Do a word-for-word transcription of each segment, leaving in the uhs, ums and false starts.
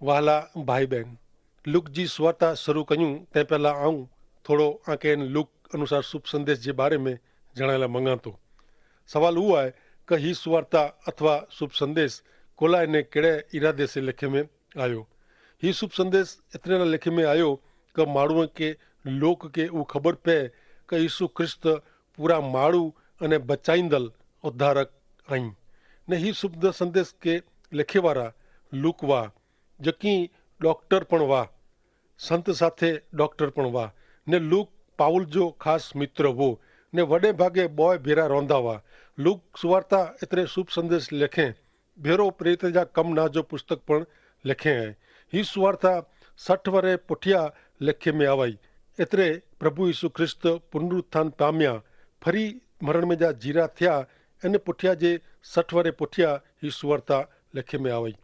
વહાલા ભાઈ બહેન, લુક જી સુવાર્તા શરૂ કહ્યું તે પહેલા આઉં થોડો આંકે લુક અનુસાર શુભ સંદેશ જે બારે મેં જણાયેલા મંગાતો. સવાલ ઉઆ હૈ કે હી સુવાર્તા અથવા શુભ સંદેશ કોલા ને કેડ઼ે ઇરાદે સે લેખે મેં આયો? હી શુભ સંદેશ એતરેલા લેખે મેં આયો કે માણૂ કે લોક કે ઉં ખબર પૈ કે ઈસુ ખ્રિસ્ત પૂરા માણૂ અને બચાઈંદલ ઉદ્ધારક આઈ. ને હી શુભ સંદેશ કે લેખે વારા લુક વા, જકી ડોક્ટર પણ વા, સંત સાથે ડોક્ટર પણ વા, ને લુક પાઉલ જો ખાસ મિત્ર વો, ને વડે ભાગે બોય ભેરા રોંધા વા. લુક સુવાર્તા એતરે શુભ સંદેશ લેખે ભેરો પ્રેરિત જા કમ ના જો પુસ્તક પણ લેખે હૈ. હી સુવાર્તા સઠ વરે પુઠ્યા લેખે મેં આવાઈ. એતરે પ્રભુ ઈસુ ખ્રિસ્ત પુનરુત્થાન પામ્યા, ફરી મરણ મેં જા જીરા થ્યા, અને પુઠ્યા જે સઠ વરે પુઠ્યા હી સુવાર્તા લેખે મેં આવાઈ.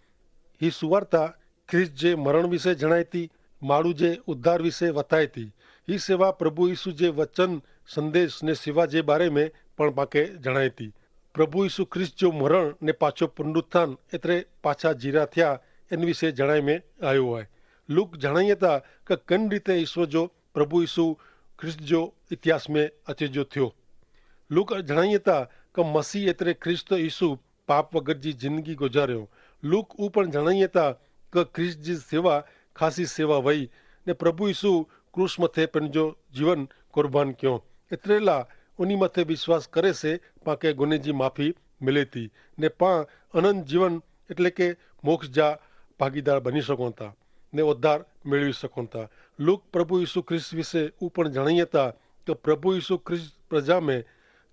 હી સુવાર્તા ખ્રિસ્ત જે મરણ વિશે જણાયતી, માળુ જે ઉદ્ધાર વિશે વતાયતી. હી સેવા પ્રભુ ઈસુ જે વચન, સંદેશ ને સેવા જે બારે મેં પણ પાંકે જણાયતી. પ્રભુ ઈસુ ખ્રિસ્ત જો મરણ ને પાછો પુનરુત્થાન એતરે પાછા જીરા થ્યા એન વિશે જણાય મેં આયો હૈ. લુક જણાયતા કે કેન રીતે ઈસુ જો પ્રભુ ઈસુ ખ્રિસ્ત જો ઇતિહાસ મેં અચેજો થ્યો. લુક જણાયતા કે મસીહ એતરે ખ્રિસ્ત ઈસુ પાપ વગર જી જિંદગી ગુજાર્યો. લુક ઉપણ જણાયતા કે ખ્રિસ્ત જી સેવા ખાસી સેવા વય, ને પ્રભુ ઈસુ ક્રૂસ મતે પેનજો જીવન કુરબાન ક્યો. એતરેલા ઉની મતે વિશ્વાસ કરે સે પાંકે ગુને જી માફી મિલેતી, ને પાં અનંત જીવન એટલે કે મોક્ષ જા ભાગીદાર બની સકોતા, ને ઉદ્ધાર મેળવી સકોતા. લુક પ્રભુ ઈસુ ખ્રિસ્ત વિશે ઉપણ જણાયતા કે પ્રભુ ઈસુ ખ્રિસ્ત પ્રજા મેં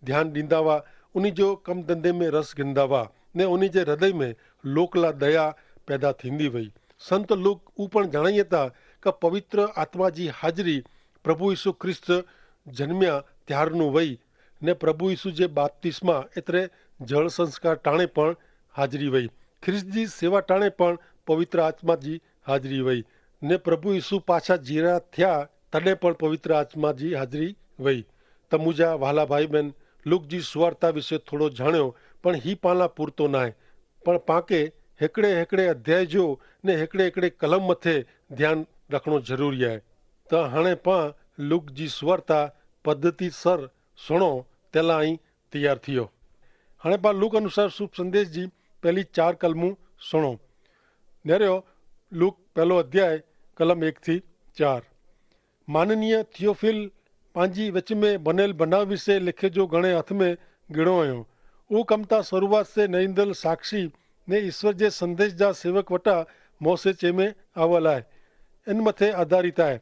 ધ્યાન દીંદા વા, ઉની જો કમ ધંધે મેં રસ ગિંદા વા, ને ઉની જે હૃદય મેં લોકલા દયા પેદા થીંદી વય. સંત લુક ઉપણ જણાયતા કે પવિત્ર આત્મા જી હાજરી પ્રભુ ઈસુ ખ્રિસ્ત જન્મ્યા ત્યારનું વય, ને પ્રભુ ઈસુ જે બાપ્તિસ્મા એતરે જળ સંસ્કાર ટાણે પણ હાજરી વય. ખ્રિસ્ત જી સેવા ટાણે પણ પવિત્ર આત્મા જી હાજરી વય, ને પ્રભુ ઈસુ પાછા જીરા થ્યા તને પણ પવિત્ર આત્મા જી હાજરી વય. તમુજા વહાલા ભાઈ બહેન, લુક જી સુવાર્તા વિશે થોડો જાણ્યો, પણ હી પાલા પૂરતો નાય. પણ પાંકે હેકડ઼ે હેકડ઼ે અધ્યાય જો ને હેકડ઼ે હેકડ઼ે કલમ મતે ધ્યાન રાખણો જરૂરી આય. તો હણે પાં લુક જી સુવાર્તા પદ્ધતિસર સુણો તેલા અહીં તૈયાર થિયો. હણે પાં લુક અનુસાર શુભ સંદેશ જી પહેલી ચાર કલમું સુણો. નેર્યો લુક પહેલો અધ્યાય કલમ એક થી ચાર. માનનીય થિયોફિલ પાંજી વચ્ચે મેં બનેલ બનાવ વિશે લેખે જો ઘણે હાથ મેં ગિણો અયો. ઉં કમતા શરૂઆત સે નરીંદલ સાક્ષી ને ઈસ્વર જે સંદેશ જા સેવક વટા મોસે ચેમે આવલ આય, એન મતે આધારિત આય.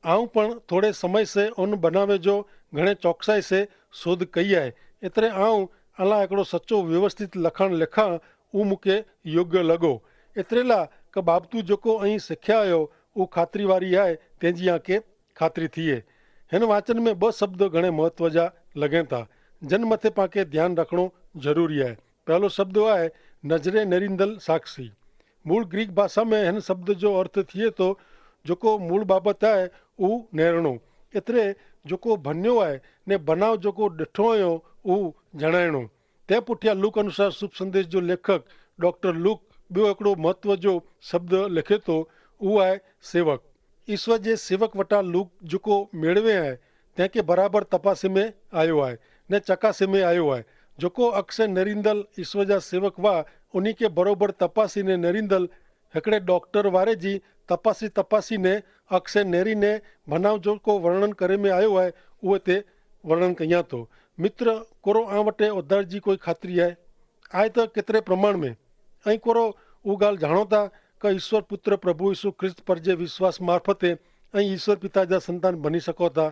આઉં પણ થોડે સમય સે ઉન બનાવે જો ઘણે ચોકસાઈ સે શોધ કઈ આય. એતરે આઉં અલા એકડો સચો વ્યવસ્થિત લખાણ લેખા ઉં મુકે યોગ્ય લગો. એતરેલા કે બાબતુ જોકો અહીં શેખ્યા આયો ઉં ખાતરી વારી આય તેજી આંકે ખાતરી થિયે. હેન વાંચન મેં બહ શબ્દો ઘણે મહત્વ જા લગેતા, જેન મતે પાંકે ધ્યાન રાખણો જરૂરી આય. પહેલો શબ્દો આય નજરે નેરીંદલ સાક્ષી. મૂળ ગ્રીક ભાષા મેં હેન શબ્દો જો અર્થ થિયે તો જોકો મૂળ બાબત આય ઉહ નેરણો. એતરે જોકો ભન્યો આય ને બનાવ જોકો ડેઠો આયો ઉહ જણાયણો. તે પુઠ્યા લૂક અનુસાર શુભ સંદેશ જો લેખક ડોક્ટર લૂક બ્યો એકડો મહત્વ જો શબ્દ લેખે તો ઉહ આય સેવક. ઈસ્વર જે સેવક વટા લૂક જકો મેળવે આય તેંકે બરાબર તપાસી મેં આયો આય ને ચકાસી મેં આયો આય. જકો અક્ષય નેરીંદલ ઈસ્વર જા સેવક વા ઉની કે બરોબર તપાસી ને નેરીંદલ હેકડ઼ે ડોક્ટર વારે જી તપાસી તપાસી ને અક્ષય નેરી ને ભનાવ જકો વર્ણન કરે મેં આયો આય ઉહ તે વર્ણન કહિયા તો. મિત્ર, કોરો આ વટે ઉધાર જી કોઈ ખાતરી આય? આય તો કેતરે પ્રમાણ મેં? અહીં કોરો ઉગાલ જાણો તા કે ઈસ્વર પુત્ર પ્રભુ ઈસુ ખ્રિસ્ત પર જે વિશ્વાસ મારફતે અહીં ઈસ્વર પિતા જા સંતાન બની શકો તા?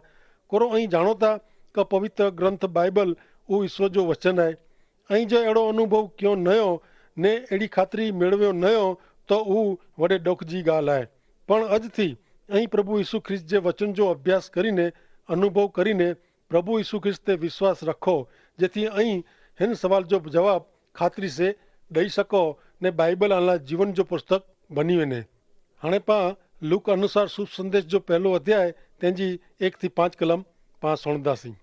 કોરો અહીં જાણો તા કે પવિત્ર ગ્રંથ બાઈબલ ઉહ ઈસ્વર જો વચન આય? અહીં જો એડો અનુભવ ક્યો નયો ને એડી ખાતરી મેળવ્યો નયો તો ઉહ વડે ડોખ જી ગાલ આય. પણ અજ થી અહીં પ્રભુ ઈસુ ખ્રિસ્ત જે વચન જો અભ્યાસ કરીને અનુભવ કરીને પ્રભુ ઈસુ ખ્રિસ્ત તે વિશ્વાસ રખો, જેથી અહીં હેન સવાલ જો જવાબ ખાતરી સે દઈ શકો ને બાઈબલ આલા જીવન જો પુસ્તક બની વેને. હણે પા લુક અનુસાર શુભ સંદેશ જો પહેલો અધ્યાય તેની એક થી પાંચ કલમ પા સુણદાસી.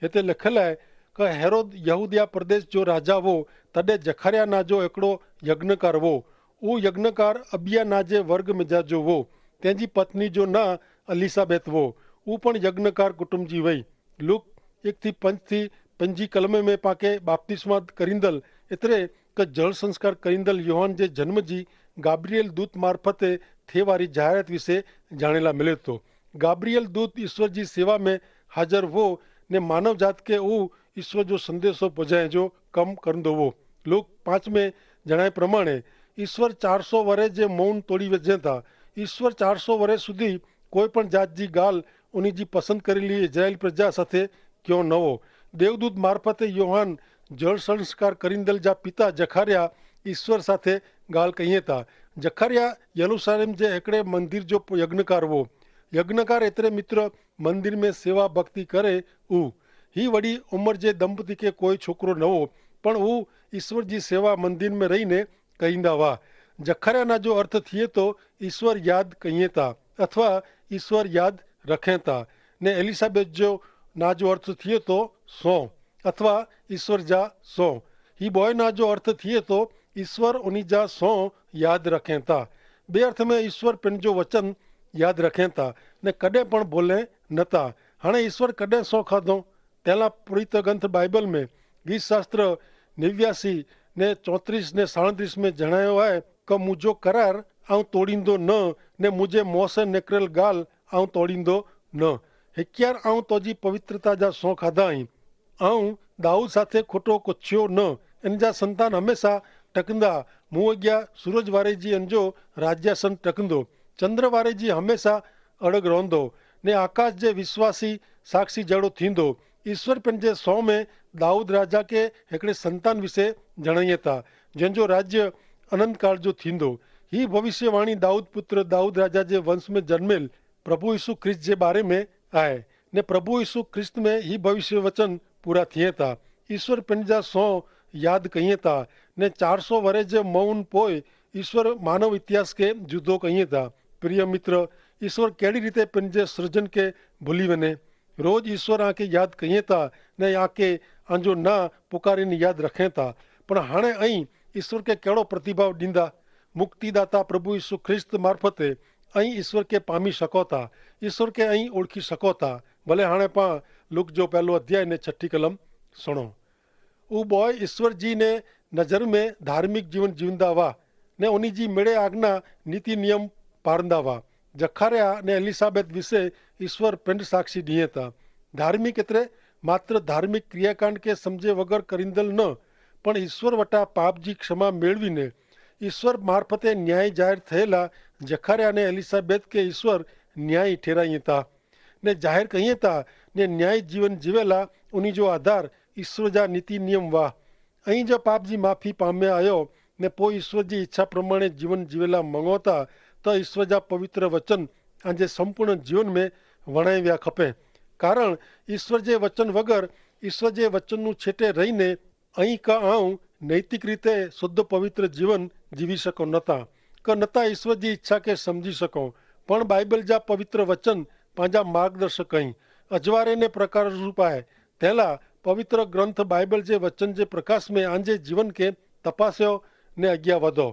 હેતે લેખલ હૈ કે હેરોદ યહૂદિયા પ્રદેશ જો રાજા વો તદે જખારિયા ના જો એકડો યજ્ઞ કરવો. ઉ યજ્ઞકાર અબિયા ના જે વર્ગ મેં જા જો વો. તેની પત્ની જો ના અલિસાબેથ વો. ઉપણ યજ્ઞકાર કુટુંબ જી વય. લુક એક થી પંચ થી પંજી કલમે મેં પાંકે બાપ્તિસ્મા કરીંદલ એતરે કે જળસંસ્કાર કરીંદલ યોહાન જે જન્મ જી ગાબ્રિયેલ દૂત મારફતે થેવારી જાહેરાત વિશે જાણેલા મિલે તો. ગાબ્રિયેલ દૂત ઈસ્વર જી સેવા મેં હાજર વો ને માનવજાત કે ઉ ઈસ્વર જો સંદેશો પજાય જો કમ કરંદો વો. લુક પાંચમે જણાય પ્રમાણે ઈસ્વર ચારસો વરે જે મૌન તોડી વજેતા. ઈસ્વર ચારસો વરે સુધી કોઈ પણ જાત જી ગાલ ઉની જી પસંદ કરેલી ઇઝરાયેલ પ્રજા સાથે ક્યો નવો. દેવદૂત મારફતે યોહાન જળસંસ્કાર કરીંદલ જા પિતા જખાર્યા ઈસ્વર સાથે ગાલ કહિયે તા. જખાર્યા યરૂસાલેમ જે હેકડ઼ે મંદિર જો યજ્ઞકાર વો. યજ્ઞકાર એતરે મિત્ર મંદિર મેં સેવા ભક્તિ કરે ઉ. હી વડી ઉંમર જે દંપતિ કે કોઈ છોકરો નવો, પણ ઉ ઈસ્વર જી સેવા મંદિર મેં રહીને કહીંદા વાહ. જખાર્યા ના જો અર્થ થિયે તો ઈસ્વર યાદ કહિયે તા અથવા ઈસ્વર યાદ રખેં તા. ને એલિસાબેથ જો ના જો અર્થ થિયે તો સો અથવા ઈસ્વર જા સો. હી બોય ના જો અર્થ થિયે તો ઈસ્વર ઉની જા સો યાદ રખેં તા. બે અર્થ મેં ઈસ્વર પેનજો વચન યાદ રખેં તા ને કદે પણ ભોલે નતા. હાણે ઈસ્વર કદે સો ખાધો? તેલા પ્રિતગ્રંથ બાઈબલ મેં ગીતશાસ્ત્ર નેવ્યાસી ને ચોત્રીસ ને સાડત્રીસ મેં જણાયો હૈ કે મુજો કરાર આઉં તોડીંદો ન ને મુજે મોસે નેકરેલ ગાલ આઉં તોડીંદો ન. હેક્યાર આઉં તોજી પવિત્રતા જા સો ખાધા હી. આઉં દાઉદ સાથે ખોટો કોચ્છ્યો ન. એન જા સંતાન હમેંશા ટકંદા. મુવગ્યા સૂરજ વારે જી એન જો રાજ્યાસન ટકંદો. ચંદ્ર વારે જી હમેંશા અડગ રોંધો ને આકાશ જે વિશ્વાસી સાક્ષી જેડો થીંદો. ઈસ્વર પેનજે સોમે દાઉદ રાજા કે હેકડ઼ે સંતાન વિશે જણાયે તા જેન જો રાજ્ય અનંતકાળ જો થીંદો. હી ભવિષ્યવાણી દાઉદ પુત્ર દાઉદ રાજા જે વંશ મેં જન્મેલ પ્રભુ ઈસુ ખ્રિસ્ત જે બારે મેં આય. ને પ્રભુ ઈસુ ખ્રિસ્ત મેં હી ભવિષ્યવચન પૂરા થિયે તા. ઈસ્વર પેનજા સો યાદ કહિયે તા ને ચારસો વરે જે મૌન પોય ઈસ્વર માનવ ઇતિહાસ કે જુદો કહિયે તા. પ્રિય મિત્ર, ઈસ્વર કેડી રીતે પેનજે સર્જન કે ભૂલી વેને? રોજ ઈસ્વર આંકે યાદ કહિયે તા ને આંકે આંજો ના પુકારી ને યાદ રખેં તા. પણ હાણે અહીં ઈસ્વર કે કેડો પ્રતિભાવ દીંદા? મુક્તિદાતા પ્રભુ ઈસુ ખ્રિસ્ત મારફતે અહીં ઈસ્વર કે પામી શકો તા. ઈસ્વર કે અહીં ઓળખી શકો તા. ભલે હાણે પાં લુક જો પહેલો અધ્યાય ને છઠી કલમ સુણો. ઉ બોય ઈસ્વર જી ને નજર મેં ધાર્મિક જીવન જીવંદા વા ને ઉની જી મેળે આગના નીતિ નિયમ પારંદા વા. જખાર્યા ને એલિસાબેથ વિશે ઈસ્વર પેંડ સાક્ષી દિયે તા. ધાર્મિક એતરે માત્ર ધાર્મિક ક્રિયાકાંડ કે સમઝે વગર કરીંદલ ન, પણ ઈસ્વર વટા પાપ જી ક્ષમા મેળવી ને ઈસ્વર મારફતે ન્યાય જાહેર થયેલા જખાર્યા ને એલિસાબેથ કે ઈસ્વર ન્યાય ઠેરાઈ તા ને જાહેર કહિયે તા ને ન્યાય જીવન જીવેલા ઉની જો આધાર ઈસ્વર જા નીતિ નિયમ વાહ. અહીં જો પાપ જી માફી પામે આયો ને પોય ઈસ્વર જી ઈચ્છા પ્રમાણે જીવન જીવેલા મંગોતા, તો ઈસ્વર જા પવિત્ર વચન આજે સંપૂર્ણ જીવન મેં વણાવ્યા ખપે. કારણ ઈસ્વર જે વચન વગર ઈસ્વર જે વચનનું છેટે રહીને અહીં કા આઉં નૈતિક રીતે શુદ્ધ પવિત્ર જીવન જીવી શકો નતા, કે નતા ઈસ્વર જી ઈચ્છા કે સમઝી શકો. પણ બાઈબલ જા પવિત્ર વચન પાંજા માર્ગદર્શક અહીં અજવારે ને પ્રકાર રૂપાય. તેલા પવિત્ર ગ્રંથ બાઈબલ જે વચન જે પ્રકાશ મેં આંજે જીવન કે તપાસ્યો ને અજ્ઞા વધો.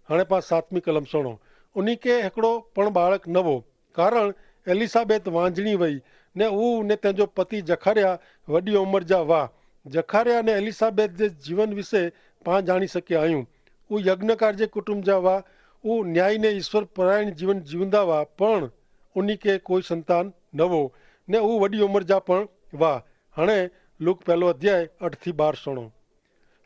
હણે પા સાતમી કલમ સુણો. ઉની કે હેકડો પણ બાળક નવો, કારણ એલિસાબેથ વાંજણી વય ને ઉ ને તેનજો પતિ જખાર્યા વડી ઉમર જા વાહ. જખાર્યા ને એલિસાબેથ જે જીવન વિશે પાં જાણી શકે આયું. ઉ યજ્ઞ કાર્ય કુટુંબ જા વાહ. ઉ ન્યાયી ને ઈસ્વર પરાયણ જીવન જીવંદા વાહ, પણ ઉની કે કોઈ સંતાન નવો ને ઉ વડી ઉમર જા પણ વાહ. હણે લુક પહેલો અધ્યાય અઠ થી બાર સુણો.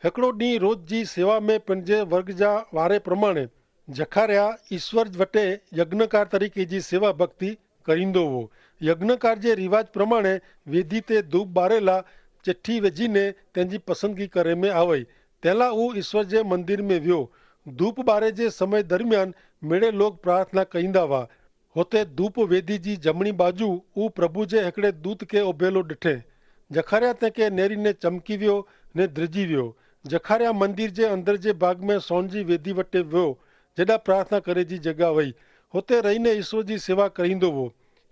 હેકડો દી રોજ જી સેવા મેં પનજે વર્ગ જા વારે પ્રમાણે જખાર્યા ઈસ્વર વટે યજ્ઞકાર તરીકે જી સેવા ભક્તિ કરીંદો વો. યજ્ઞકાર જે રિવાજ પ્રમાણે વેધી તે ધૂપ બારેલા ચેઠી વેજીને તેની પસંદગી કરે મેં આવય. તેલા ઉ ઈસ્વર જે મંદિર મેં વ્યો. ધૂપ બારે જે સમય દરમિયાન મેળે લોગ પ્રાર્થના કહીંદા વા. હોતે ધૂપ વેધી જી જમણી બાજુ ઉ પ્રભુ જે હેકડ઼ે દૂત કે ઓભેલો ડઠે. જખાર્યા તેંકે નેરી ને ચમકી વ્યો ને દ્રજી વ્યો. જખાર્યા મંદિર જે અંદર જે ભાગ મેં સોન જી વેધી વટે વ્યો જેડા પ્રાર્થના કરે જી જગા વય. હોતે રહીને ઈશ્વર જી સેવા કરીંદો વો.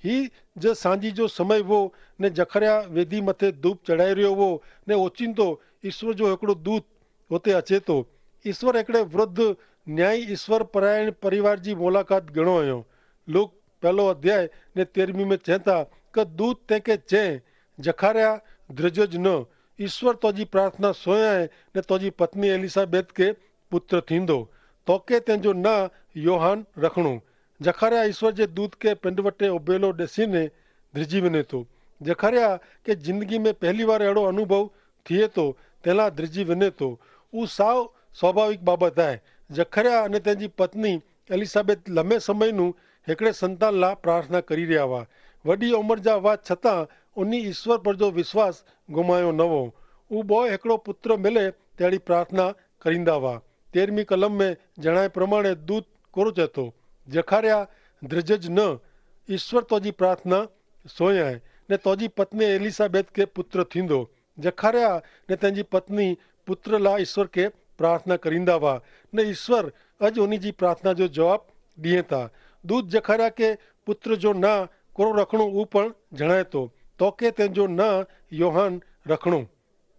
હી જે સાંજી જો સમય વો, ને જખર્યા વેધી મતે ધૂપ ચઢાઈ રહ્યો વો, ને ઓચિંતો ઈશ્વર જો હેકડો દૂત હોતે અચેતો. ઈશ્વર હેકડે વૃદ્ધ ન્યાયી ઈશ્વર પરાયણ પરિવાર જી મુલાકાત ગણો અયો. લુક પહેલો અધ્યાય ને તેરમી મેં ચેંતા કે દૂત તેંકે ચે, જખાર્યા ધ્રજ જ ન, ઈશ્વર તોજી પ્રાર્થના સોયાએ ને તોજી પત્ની એલિસાબેથ કે પુત્ર થીંદો. તોકે તેનજો ના યોહાન રખણો. જખાર્યા ઈશ્વર જે દૂત કે પેંડવટે ઓભેલો દેસીને ધ્રજી વેને તો. જખાર્યા કે જિંદગી મેં પહેલી વાર એડો અનુભવ થિયે તો તેલા ધ્રજી વેને તો. ઉસાવ સ્વાભાવિક બાબત આય. જખાર્યા અને તેની પત્ની એલિસાબેથ લમે સમયનું હેકડ઼ે સંતાન લા પ્રાર્થના કરી રહ્યા વા. વડી ઉંમર જા વા છતાં ઉની ઈશ્વર પર જો વિશ્વાસ ગુમાયો નવો. ઉબો હેકડો પુત્ર મેલે તેડી પ્રાર્થના કરીંદા વા. તેરમી કલમ મેં જણાય પ્રમાણે દૂત કોરો ચેતો, જખાર્યા ધ્રજ જ ન, ઈશ્વર તોજી પ્રાર્થના સોયાએ ને તોજી પત્ની એલિસાબેથ કે પુત્ર થીંદો. જખાર્યા ને તેની પત્ની પુત્ર લા ઈશ્વર કે પ્રાર્થના કરીંદા વા, ને ઈશ્વર અજ ઉની જી પ્રાર્થના જો જવાબ દિયે તા. દૂત જખાર્યા કે પુત્ર જો ના કોરો રખણો ઉપણ જણાયતો, તોકે તેનજો ના યોહાન રખણો.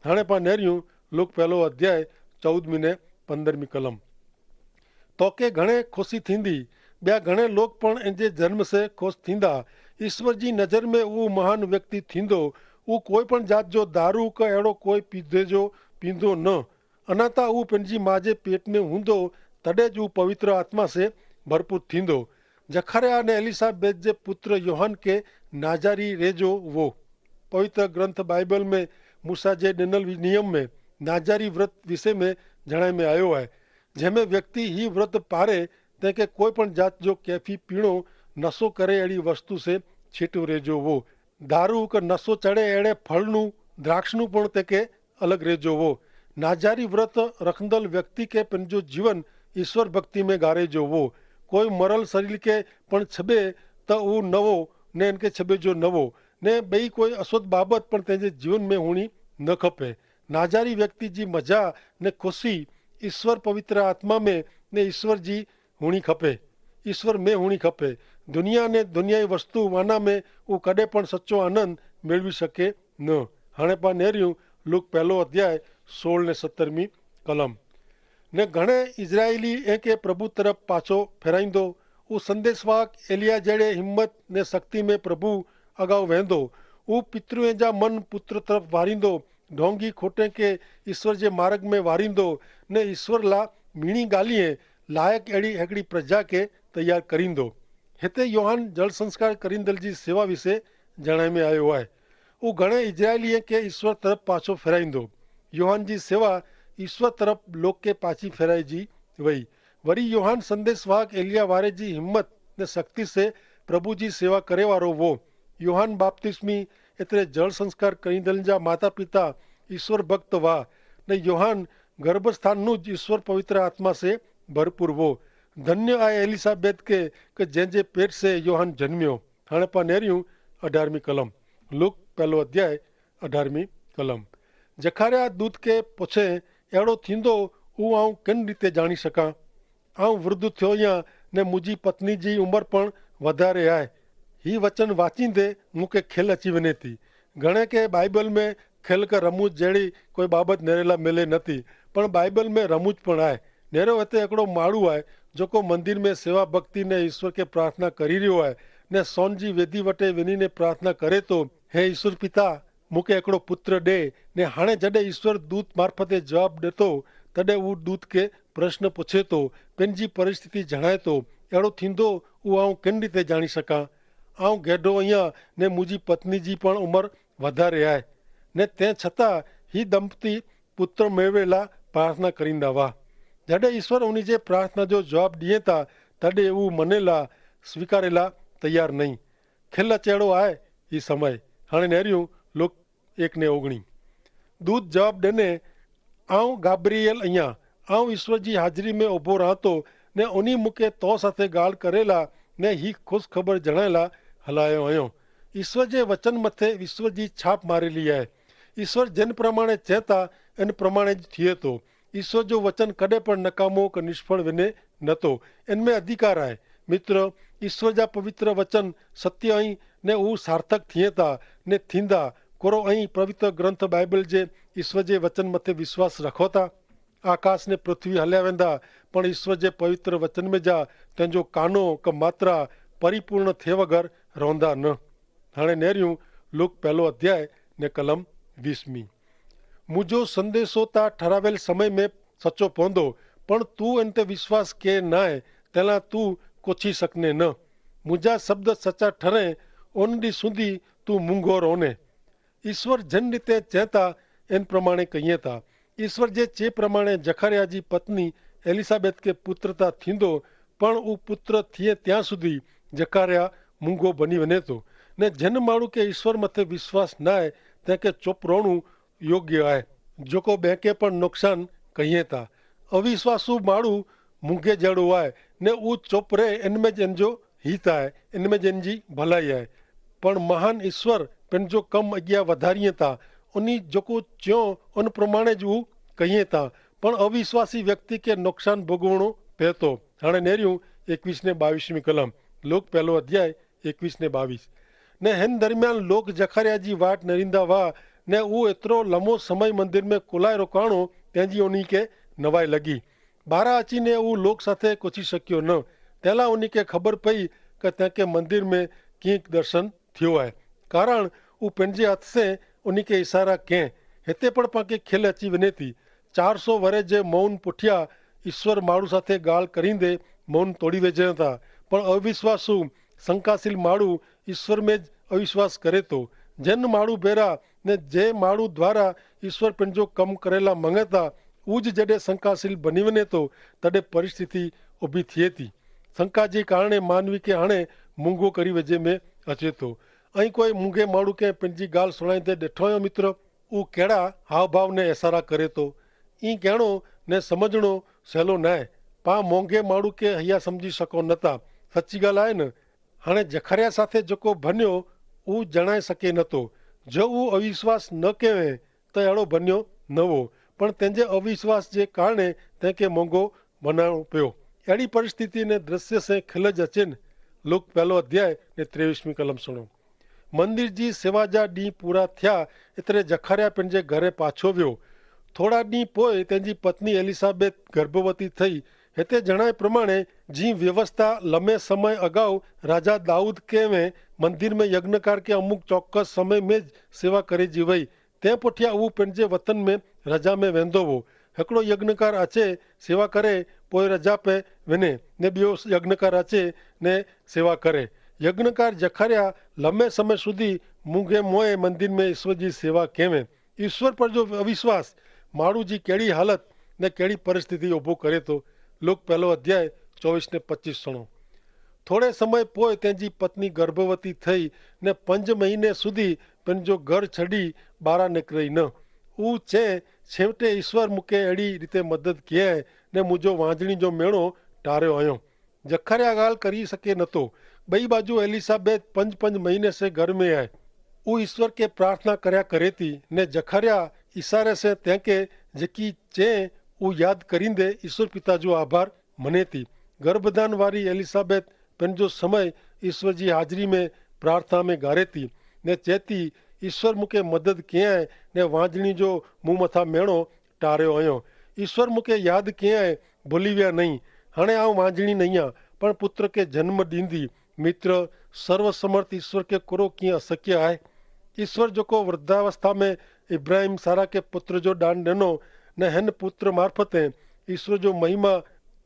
હાણે પા નેર્યું લુક પહેલો અધ્યાય ચૌદમી ને પંદરમી કલમ. તોકે ઘણે ખુશી થીંદી, બ્યા ઘણે લોક પણ એનજે જન્મ સે ખુશ થીંદા. ઈશ્વર જી નજર મેં ઉં મહાન વ્યક્તિ થીંદો. ઉં કોઈ પણ જાત જો દારૂ કે એડો કોઈ પીધે જો પીંધો ન. અનાતા ઉં પેનજી માજે પેટ મેં હુંદો, તદે જ ઉં પવિત્ર આત્મા સે ભરપૂર થીંદો. જખાર્યા અને એલિસાબેથ જે પુત્ર યોહાન કે નાજારી રેજો વો. પવિત્ર ગ્રંથ બાઈબલ મેં મૂસા જે ડેનલ નિયમ મેં નાજારી વ્રત વિશે મેં જણાઈ મેં આયો હૈ, જેમે વ્યક્તિ હી વ્રત પારે તેંકે કોઈ પણ જાત જો કેફી પીણો નસો કરે એડી વસ્તુ સે છીટો રેજો વો. ધારુ કે નસો ચડે એડે ફળનું દ્રાક્ષનું પણ તેંકે અલગ રેજો વો. નાજારી વ્રત રખંદલ વ્યક્તિ કે પેનજો જીવન ઈશ્વર ભક્તિ મેં ગારે જો વો. કોઈ મરલ શરીર કે પણ છબે તો ઉં નવો, ને એનકે છબે જો નવો, ને બઈ કોઈ અસોધ બાબત પણ તેનજે જીવન મેં હુણી ન ખપે. નાજારી વ્યક્તિ જી મજા ને ખુશી ઈશ્વર પવિત્ર આત્મા મેં ને ઈશ્વર જી હુણી ખપે. ઈશ્વર મેં હુણી ખપે. દુનિયા ને દુનિયાઈ વસ્તુ વાના મેં ઉં કદે પણ સચો આનંદ મેળવી શકે ન. હણે પા નેર્યું લુક પહેલો અધ્યાય સોળ ને સત્તરમી કલમ. ને ઘણે ઇઝરાયેલી એંકે પ્રભુ તરફ પાછો ફેરાઈંદો. ઉં સંદેશવાહક એલિયા જેડે હિંમત ને શક્તિ મેં પ્રભુ અગાઉ વહેંદો. ઉં પિતૃએ જા મન પુત્ર તરફ વારીંદો. ઢોંગી ખોટે કે ઈશ્વર જે માર્ગ મેં વારીંદો, ને ઈશ્વર લા મીણી ગાલિયે લાયક એડી હેકડી પ્રજા કે તૈયાર કરીંદો. હેતા યોહાન જળસંસ્કાર કરીંદલ જી સેવા વિશે જણાઈ મેં આયો હૈ. ઉં ઘણે ઇઝરાયેલી કે ઈશ્વર તરફ પાછો ફેરાઈંદો. યોહાન જી સેવા ઈશ્વર તરફ લોકે પાછી ફેરાઈ જી વય. વરી યોહાન સંદેસવાહક એલિયા વારે જી હિંમત ને શક્તિ સે પ્રભુ જી સેવા કરે વારો વો. યોહાન બાપ્તિસ્મી એતરે જળસંસ્કાર કરીંદલ જા માતાપિતા ઈશ્વર ભક્ત વા. ને યોહાન ગર્ભસ્થાનનું જ ઈશ્વર પવિત્ર આત્મા સે ભરપૂર વો. ધન્ય આય એલિસાબેથ કે કે જેન જે પેટ સે યોહાન જન્મ્યો. હણે પા નેર્યું અઢારમી કલમ. લુક પહેલો અધ્યાય અઢારમી કલમ. જખાર્યા દૂત કે પછે એડો થીંદો, ઉં આઉં કેન રીતે જાણી શકાં? આઉં વૃદ્ધ થયો યા ને મુજી પત્ની જી ઉંમર પણ વધારે આય. હી વચન વાંચી દે મુકે ખેલ અચી વને તી. ઘણે કે બાઈબલ મેં ખેલ કે રમૂજ જેડી કોઈ બાબત નેરેલા મેલે નથી, પણ બાઈબલ મેં રમૂજ પણ આય. નેરો હતે એકડો માળુ આય જોકો મંદિર મેં સેવા ભક્તિ ને ઈશ્વર કે પ્રાર્થના કરી રહ્યો આય, ને સોન જી વેદી વટે વેની ને પ્રાર્થના કરે તો, હે ઈશ્વર પિતા, મુકે એકડો પુત્ર દે. ને હાણે જડે ઈશ્વર દૂત મારફતે જવાબ દેતો, તદે ઉં દૂત કે પ્રશ્ન પૂછે તો, પેનજી પરિસ્થિતિ જણાય તો, એડો થીંદો ઉં આઉં કેન રીતે જાણી શકાં? આઉં ગેડો અહિયા ને મુજી પત્ની જી પણ ઉંમર વધારે આય, ને તે છતાં હી દંપતી પુત્ર મેળવેલા પ્રાર્થના કરીંદા વાહ. જડે ઈશ્વર ઉની જે પ્રાર્થના જો જવાબ દિયે તા, તદે ઉં મનેલા સ્વીકારેલા તૈયાર નહીં. ખેલ અચેડો આય હી સમય. હાણે નેર્યું લુક એક ને ઓગણી. દૂત જવાબ દેને, આઉં ગાબ્રિયેલ અહિયા, આઉં ઈશ્વર જી હાજરી મેં ઉભો રાતો, ને ઉની મુકે તો સાથે ગાલ કરેલા ને હી ખુશ ખબર જણાયેલા હલાયો અયો. ઈશ્વર જે વચન મતે ઈશ્વર જી છાપ મારેલી આય. ઈશ્વર જેન પ્રમાણે ચેતા એન પ્રમાણે જ થિયે તો. ઈશ્વર જો વચન કદે પણ નકામો કે નિષ્ફળ વેને નતો. એન મેં અધિકાર આય. મિત્ર, ઈસ્વર જા પવિત્ર વચન સત્ય અહીં ને ઉસાર્થક થિયેતા ને થીંદા. કોરો અહીં પવિત્ર ગ્રંથ બાઈબલ જે ઈસ્વર જે વચન મતે વિશ્વાસ રખોતા. આકાશ ને પૃથ્વી હલ્યા વેંદા, પણ ઈસ્વર જે પવિત્ર વચન મેં જા તેનજો કાનો કે માત્રા પરિપૂર્ણ થેવગર રોંદા ન. હણે નેર્યું લુક પહેલો અધ્યાય ને કલમ વીસ મી. મુજો સંદેશો તા ઠરાવેલ સમય મેં સચો પોંદો, પણ તું એન તે વિશ્વાસ કે નાય તેલા તું કોછી સકને ન. મુજા શબ્દ સચા ઠરે ઓન દી સુધી તું મુંગો રોને. ઈસ્વર જેન રીતે ચેતા એન પ્રમાણે કહિયે તા. ઈસ્વર જે ચે પ્રમાણે જખાર્યા જી પત્ની એલિસાબેથ કે પુત્રતા થીંદો, પણ ઉપુત્ર થિયે ત્યાં સુધી જખાર્યા મુંગો બની વને તો. ને જેન માણું કે ઈસ્વર મતે વિશ્વાસ નાય તેંકે ચોપરોણું યોગ્ય આય. જોકો બેંકે પણ નોકસાન કહિયે તા. અવિશ્વાસુ માણું મુંગે જેડો આય, ને ઉ ચોપરે એન મેં જ એન જો હિત આય, એન મેં જ એન જી ભલાઈ આય. પણ મહાન ઈસ્વર પેનજો કમ અગિયા વધારિયે તા. ઉની જોકો ચ્યો ઉન પ્રમાણે જ ઉ કહિયે તા. પણ અવિશ્વાસી વ્યક્તિ કે નોકસાન ભોગવણો પહેતો. હાણે નેર્યું એકવીસ ને બાવીસ મી કલમ. લોક પહેલો અધ્યાય એકવીસ ને બાવીસ. ને હેન દરમિયાન લોક જખાર્યા જી વાટ નરિંદા વા, ને ઉ એતરો લમો સમય મંદિર મેં કોલાય રોકાણો તેની ઉની કે નવાઈ લગી. બારા અચીને ઉ લોક સાથે કોછી શક્યો ન. તેલા ઉની કે ખબર પઈ કે તેંકે મંદિર મેં કિંક દર્શન થયો આય. કારણ ઉપને જે હત સે ઉની કે ઇશારા કેહ. હેતે પણ પાંકે ખેલ અચી વને તી. ચારસો વરે જે મૌન પુઠ્યા ઇશ્વર માણુ સાથે ગાલ કરીંદે મૌન તોડી વેજે હતા. પણ અવિશ્વાસુ શંકાશીલ માણુ ઇશ્વર મેં જ અવિશ્વાસ કરે તો. જેન માણુ ભેરા ને જે માણુ દ્વારા ઇશ્વર પેનજો કમ કરેલા મંગેતા ઉજ જડે શંકાશીલ બની વને તો તદે પરિસ્થિતિ ઉભી થિયે તી. શંકા જે કારણે માનવી કે હણે મુંગો કરી વેજે મેં અચે તો. અહીં કોઈ મુંગે માણુ કે પેનજી ગાલ સુણાઈ દે દેઠો અયો મિત્ર? ઉં કેડા હાવભાવ ને એસારા કરે તો? ઈ કહેણો ને સમઝણો સહેલો નાય. પા મોંગે માણુ કે હૈયા સમઝી શકો નતા. સચ્ચી ગાલ આય ન? હાણે જખાર્યા સાથે જોકો ભન્યો ઉં જણાઈ શકે નતો. જો ઉં અવિશ્વાસ ન કહેવે તો એડો ભન્યો નવો. પણ તેનજે અવિશ્વાસ જે કારણે તેંકે મોંગો બનાવો પ્યો. એડી પરિસ્થિતિ ને દ્રશ્ય સે ખિલ જ અચેન. લોક પહેલો અધ્યાય ને ત્રેવીસ મી કલમ સુણો. મંદિર જી સેવા જા દી પૂરા થ્યા, એતરે જખાર્યા પેનજે ઘરે પાછો વ્યો. થોડા દી પોય તેની પત્ની એલિસાબેથ ગર્ભવતી થઈ. હેતે જણાય પ્રમાણે જી વ્યવસ્થા લમે સમય અગાઉ રાજા દાઉદ કેવે મંદિર મેં યજ્ઞકાર કે અમુક ચોક્કસ સમય મેં જ સેવા કરે જીવઈ. તે પોઠ્યા ઉં પેનજે વતન મેં રજા મેં વેંધો વો. હેકડો યજ્ઞકાર આચે સેવા કરે પોય રજા પે વેને, ને બિયો યજ્ઞકાર આચે ને સેવા કરે. યજ્ઞકાર જખાર્યા લમે સમય સુધી મુંગે મોએ મંદિર મેં ઈશ્વર જી સેવા કેવે. ઈશ્વર પર જો અવિશ્વાસ માણુ જી કેડી હાલત ને કેડી પરિસ્થિતિ ઉભો કરે તો? લોક પહેલો અધ્યાય ચોવીસ ને પચીસ સુણો. થોડે સમય પોય તેની પત્ની ગર્ભવતી થઈ ને પંજ મહિને સુધી પેનજો ઘર છડી બારા નેકરઈ ન. ઉં છે છેવટે ઈશ્વર મુકે એડી રીતે મદદ કિયા ને મુજો વાંજણી જો મેણો ટાર્યો અયો. જખાર્યા ગાલ કરી શકે નતો. બઈ બાજુ એલિસાબેથ પંજ પંજ મહિને સે ઘર મેં આય. ઉં ઈશ્વર કે પ્રાર્થના કર્યા કરે તી ને જખાર્યા ઈશારે સે તેંકે જેકી ચે ઉં યાદ કરીંદે ઈશ્વર પિતા જો આભાર મને તી. ગર્ભધાન વારી એલિસાબેથ પેનજો સમય ઈશ્વર જી હાજરી મેં પ્રાર્થના મેં ગારે તી ને ચેતી, ઈશ્વર મુકે મદદ કિયા ને વાંજણી જો મું મથા મેણો ટાર્યો અયો. ઈશ્વર મુકે યાદ કિયા ભૂલી વ્યા નહીં. હણે આવ વાંજણી નહિયા પણ પુત્ર કે જન્મ દીંદી. મિત્ર, સર્વસમર્થ ઈશ્વર કે કોરો કિયા અશક્ય આય? ઈશ્વર જોકો વૃદ્ધાવસ્થા મેં ઇબ્રાહિમ સારા કે પુત્ર જો દાન દેનો ને હેન પુત્ર મારફતે ઈશ્વર જો મહિમા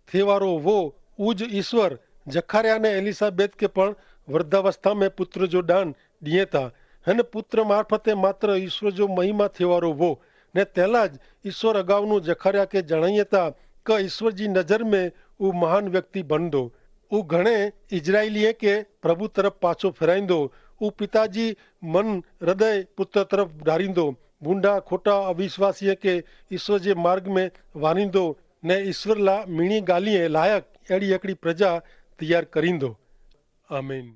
થેવારો વો, ઉજ ઈશ્વર જખાર્યા ને એલિસાબેથ કે પણ વૃદ્ધાવસ્થા મેં પુત્ર જો દાન દિયે તા. હેન પુત્ર મારફતે માત્ર ઈશ્વર જો મહિમા થેવારો વો. ને તેલા જ ઈશ્વર અગાઉનું જખાર્યા કે જણાયે તા કે ઈશ્વર જી નજર મેં ઉં મહાન વ્યક્તિ બન દો. ઉં ઘણે ઇઝરાયલી કે પ્રભુ તરફ પાછો ફેરાઈ દો. ઉં પિતાજી મન હૃદય પુત્ર તરફ ડારી દો. ભૂંડા ખોટા અવિશ્વાસી કે ઈશ્વર જે માર્ગ મેં વારી દો. ને ઈશ્વર લા મિણી ગાલી લાયક એડી એકડી પ્રજા તૈયાર કરી દો. આમીન.